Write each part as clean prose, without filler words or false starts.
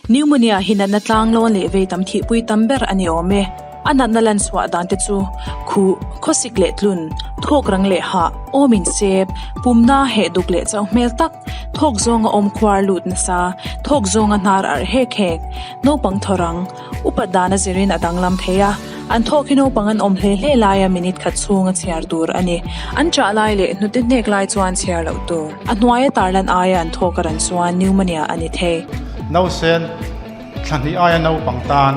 Pneumonia hi natna tlanglawn leh vei tam thihpui tam ber a ni awm e. A natna lan chhuah dan te chu, khuh, khawsik leh tlun, thawk rang leh hah, awm insep, pumna heh duk leh chauh hmel tak, thawk zawnga awm khuar lut nasa, thawk zawnga hnar arh hek hek, naupang thaw rang, upat dan a zirin a danglam thei a, an thawk hi naupang an awm hle hle laia minute khat chhunga chhiar tur a ni. An chah lai leh hnute hnek lai chuan chhiar loh tur. A hnuaia tarlan aia an thawk a ran chuan pneumonia a ni thei. Nausen thla hnih aia naupang tan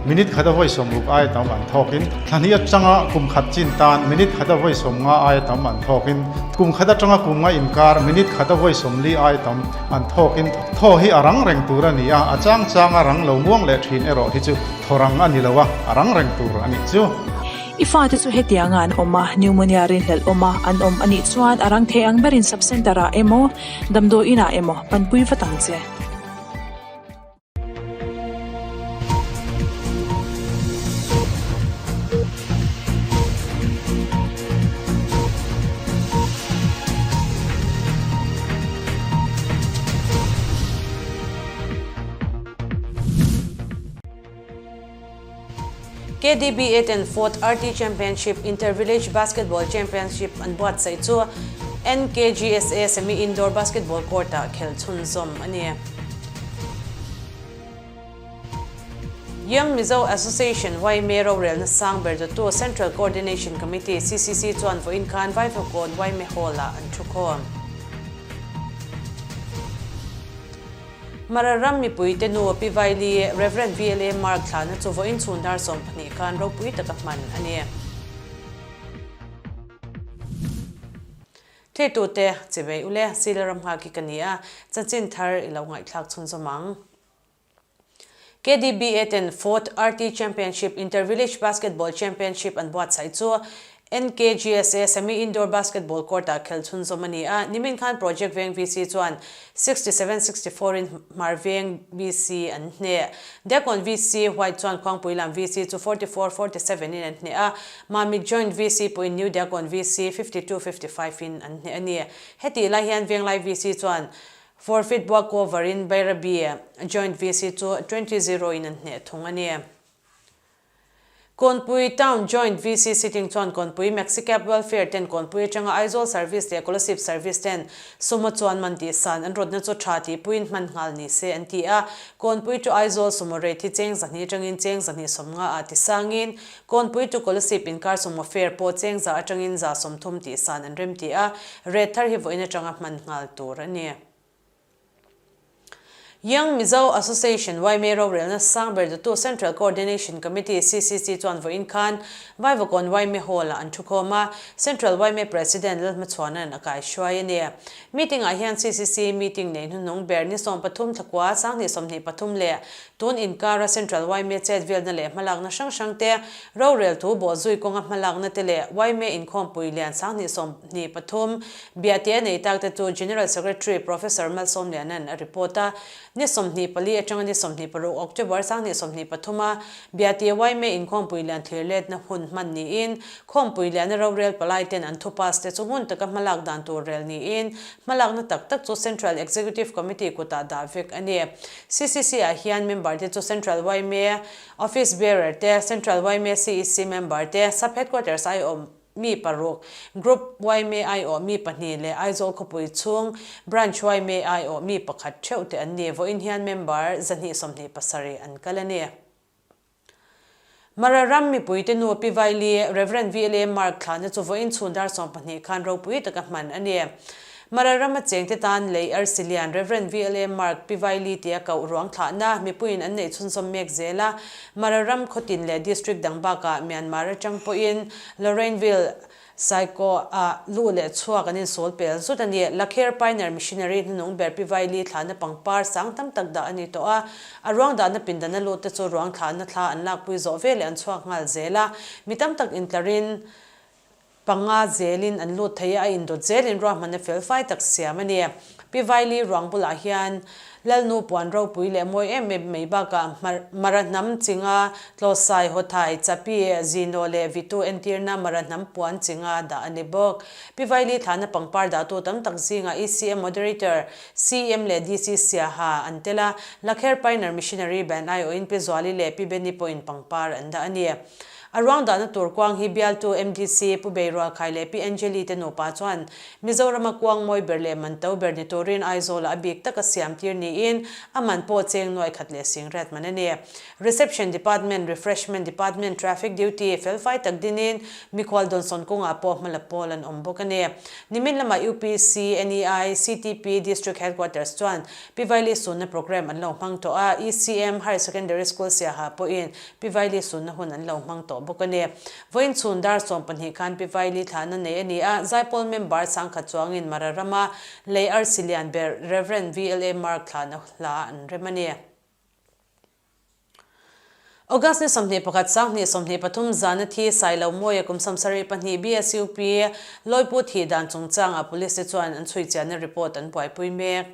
minute khat a vawi 60 aia tam an thawkin, thla hnih atanga kum khat chin tan minute khat a vawi 50 aia tam an thawkin, kum khat atanga kum nga inkar minute khat a vawi 40 aia tam an thawkin thaw hi a rang reng tur a ni a, a chang chang a rang lo muang leh thin erawh hi chu thaw rang a ni lo a, a rang reng tur a nih chu. I fate chu hetianga an awm a, pneumonia rinhlelh awm a an awm a nih chuan a rang thei ang berin sub-centre ah emaw, damdawi inah emaw panpui vat ang che. KDBA ten Fourth RT Championship Inter-Village Basketball Championship an buatsaih chu NKGSA Semi-Indoor Basketball Court-ah khelh chhunzawm a ni. Young Mizo Association, YMA, rorelna sang ber dawttu Central Coordination Committee, CCC, chuan vawiin khan Vaivakawn YMA Hall-ah an thukhawm. Mara ram mipuite nu Pi Vaili, Rev. VLA Mark thlahna chu vawiin chhun dar 12 khan ropui taka hman a ni. Thleitute, chivei ule, Sila ram nghak hi ka ni a, chanchin thar i lo ngaihthlak chhunzawm ang. KDBA ten Fourth RT Championship Inter-Village Basketball Championship an buatsaih chu NKGSA Semi-Indoor Basketball Court-ah khelh chhunzawm a ni a, nimin khan Project Veng VC chuan 67, 64 in Hmar Veng VC an hneh. Diakon VC White chuan Khuangpui lam VC chu 44, 47 in an hneh a, Mamit Joint VC pawhin New Diakon VC 52, 55 in an hneh a ni. Hetih lai hian Venglai VC chuan Forfeit buak cover in Bairabi Joint VC chu 20, zero in an hneh thung a ni. Kawnpui Town Joint VC sitting chuan Kawnpui Maxicab Welfare ten Kawnpui atanga Aizawl Service leh Kolasib Service ten Sumo chuan man tih san an rawtna chu tha tih puiin hman nghal ni se an ti a. Kawnpui chu Aizawl Sumo rate hi cheng 200 atangin cheng 250 ah ti sangin Kawnpui chu Kolasib inkar Sumo fare pawh cheng 100 atangin 130 tih san an rem ti a, rate thar hi vawiin atanga hman nghal tur a ni. Young Mizo Association, YMA, rorelna sang ber dutu Central Coordination Committee, CCC, chuan vawiin khan Vaivakawn YMA Hall-ah an thukhawm a, Central YMA President Lalhmachhuana'n a kaihruai a ni. Meeting-ah hian CCC meeting nei hnuhnung ber ni 13 thlakua 2023 leh tun inkara Central YMA chet velna leh hmalakna hrang hrangte rorel thu bawhzui kawnga hmalakna te leh YMA inkhawmpui lian 2023 Biate a nei tak te chu General Secretary Professor Malsawmliana'n a report a, ni 24 atanga ni 26 October 2023 a Biate YMA inkhawmpui lian thlir letna hun hman niin khawmpui liana rorel palai ten an thu pass te chu hmun taka hmalak dan tur rel niin hmalakna tak tak chu Central Executive Committee kutah dah vek a ni. CCC ah hian member te chu Central YMA Office Bearer te, Central YMA CEC member te, Sub Headquarters aiawm Mi paruk, Group yma aiawh mi pahnih leh Aizawl khawpui chhung Branch yma aiawh mi pakhat theuh te an ni. Vawiin hian member 127 an kal a ni. Mara ram mipuite nu Pi Vaili, Rev. VLA Mark thlahna chu vawiin chhun dar 12 khan ropui taka hman a ni. Mara rama chengte tan lei arsi lian Rev. VLA Mark Pi Vaili tia koh ruang thlahna mipuiin an neih chhunzawm mek zel a. Mara ram khawtin leh district dang bakah Myanmar atang pawhin Lorraineville Saikaw ah lu leh chhuak an insawl pel zut a ni. Lakher Pioneer Missionary hnunung ber Pi Vaili thlahna pangpar sang tam tak dah a ni tawh a. A ruang dahna pindana lut te chu ruang thlahna thla an lakpui zawh veleh an chhuak nghal zel a. Mi tam tak intlarin panga zelin an lut thei a, a indawt zelin ruahmanna felfai tak siam a ni. Pi Vaili ruang bulah hian. Lalnu puan ropui leh mawi em em mai bakah Mara hnam chinga Tlawsai, Hawthai, Chapi, Zino leh Vitu entirna Mara hnam puan chinga dah a ni bawk. Pi Vaili thlahna pangpar dahtu tam tak zingah ECM Moderator, CEM leh DC Siaha an tel a, Lakher Pioneer Missionary Band aiawhin Pi Zuali leh Pi Benny pawhin pangpar an dah a ni. A ruang dahna tur kuang hi bialtu MDC Pu Beirualkhai leh Pi Angeli te nupa chuan Mizorama kuang mawi ber leh man to ber ni turin Aizawlah a bik taka siam tir niin a man pawh cheng nuai khat leh singriat man a ni. Reception Department, Refreshment Department, Traffic Duty felfai tak dinin mikhual dawnsawn kawngah pawh hmala pawl an awm bawk a ni. Nimin lamah UPC, NEI, CTP, District Headquarters chuan Pi Vaili sunna programme an lo hmang tawh a, ECM, Higher Secondary School Siaha pawhin Pi Vaili sunna hun an lo hmang tawh bawk a ni. Vawiin chhun dar 12 khan Pi Vaili thlahna nei a ni a, Zaipawl member sangkhat chuangin Mara rama lei arsi lian ber Rev. VLA Mark thlahna hla an rem a ni. August ni 21 2023 zana thi Sailo Mawia kum 72 BSUP Lawipu thih dan chungchangah Police te chuan an chhui chianna report an buaipui mek.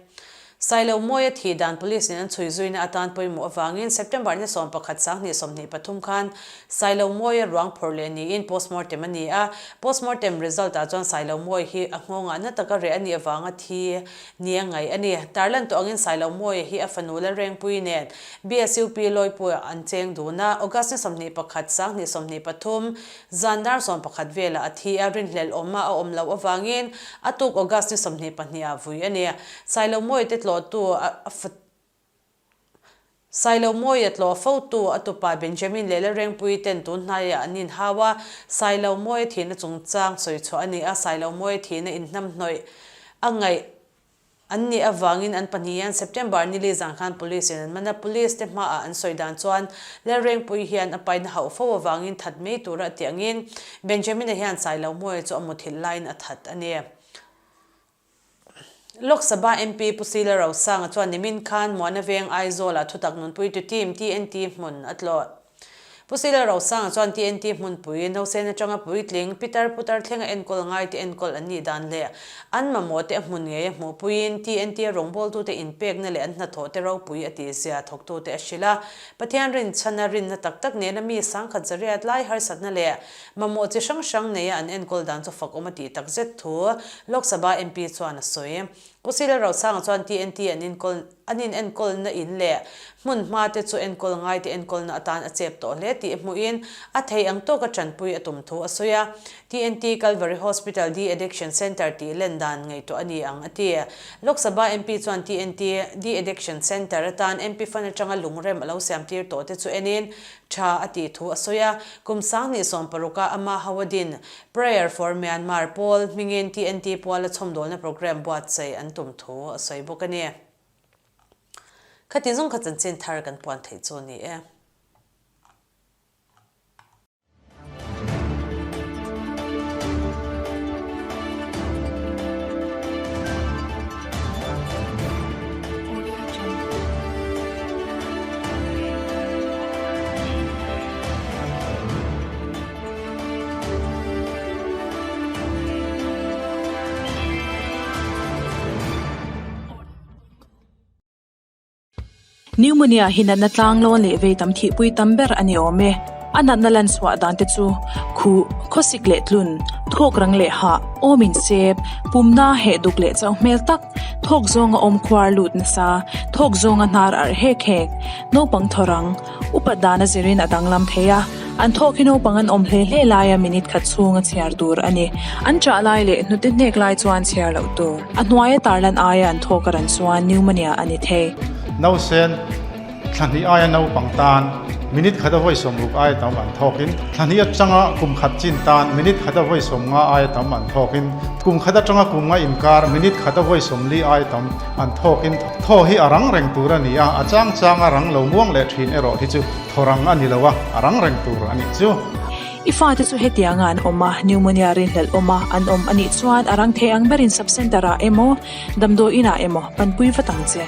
Sailo Mawia thih dan Police in an chhui zuina atan pawimawh avangin September ni 11 2023 khan Sailo Mawia ruang phawrh leh niin postmortem a ni a. Postmortem result ah chuan Sailo Mawia hi a nghawngah na taka reh a nih avanga thi Ni a ngaih a ni. Tarlan tawh angin Sailo Mawia hi a fanu Lalrengpui nen BSUP Lawipuiah an cheng dun a, August ni 21, 2023, zan dar 11 velah a thi a, rinhlelh awma a awm loh avangin a tuk August ni 22 ah vui a ni. Sailo Mawia te tlawhtu a Sailo Mawia tlawh fotu a tupa Benjamin leh Lalrengpui ten tun hnaiah an inhau a, Sailo Mawia thihna chungchang sawi chhuah a ni a, Sailo Mawia thihna inhnamhnawih a ngaih an nih avangin an pahnih hian September nili zan khan Police in an man a, Police te hmaah an sawi dan chuan Lalrengpui hian a paina hauh fo avangin that mai tura a tih angin Benjamin-a hian Sailo Mawia chu a muthilh laiin a that a ni. Lok Sabha MP Pu Sila Rosanga chuan nimin khan Muana Veng Aizawlah thutak nunpuitu team TNT hmun a tlawh. Pu Sila Rosanga chuan TNT hmunpui, Nausen atanga puitling, pitar putar thlenga enkawl ngaite enkawl an nih dan leh an mamawh te a hmun ngei a hmuhpuiin TNT a rawngbawltute inpekna leh an hnathawh te ropui a tihzia thawktute a hrilh a. Pathian rinchhana rinna tak tak nena mi sangkhat zariat lai harsatna leh Mamawh chi hrang hrang neia an enkawl dan chu fakawm a tih tak zet thu Lok Sabha MP chuan a sawi. Pu Sila Rosanga chuan TNT an inkawl an in enkawlna in leh hmun hma te chu enkawl ngai te enkawlna atan a chep tawh hle tih hmuhin a thei ang tawka tanpui a tum thu a sawi a. TNT Calvary Hospital De-Addiction Centre tih len dan ngaihtuah a ni ang a ti. Lok Sabha MP chuan TNT De-Addiction Centre atan MP fund atanga lungrem a lo siam tir tawh te chu enin Tha a tih thu a sawi a, kum 2016 a ama Hawadin Prayer for Myanmar pawl hmingin TNT puala chhawmdawlna programme buatsaih an tum thu a sawi bawk a ni. Khati zawng kha chanchin thar kan puan theih chu a ni e. Pneumonia hi natna tlanglawn leh vei tam thihpui tam ber a ni awm e. A natna lan chhuah dan te chu khuh, khawsik leh tlun, thawk rang leh hah, awm insep, pumna heh duk leh chauh hmel tak, thawk zawnga awm khuar lut nasa, thawk zawnga hnar arh hek hek, naupang thaw rang, upat dana zirin a danglam thei a, an thawk hi naupang an awm hle hle laia minute khat chhunga chhiar tur a ni. An chah lai leh hnute hnek lai chuan chhiar loh tur. A hnuaia tarlan aia an thawk a ran chuan pneumonia a ni thei. Nausen thla hnih aia naupang tan minute khat a vawi 60 aia tam an thawkin, thla hnih atanga kum khat chin tan minute khat a vawi 50 aia tam an thawkin, kum khat atanga kum nga inkar minute khat a vawi 40 aia tam an thawkin thaw hi a rang reng tur a ni a, a chang chang a rang lo muang leh thin erawh hi chu thaw rang a ni lo a, a rang reng tur a nih chu. I fate chu hetianga an awm a, pneumonia rinhlelh awm a an awm a nih chuan a rang thei ang berin sub-centre ah emaw, damdawi inah emaw panpui vat ang che.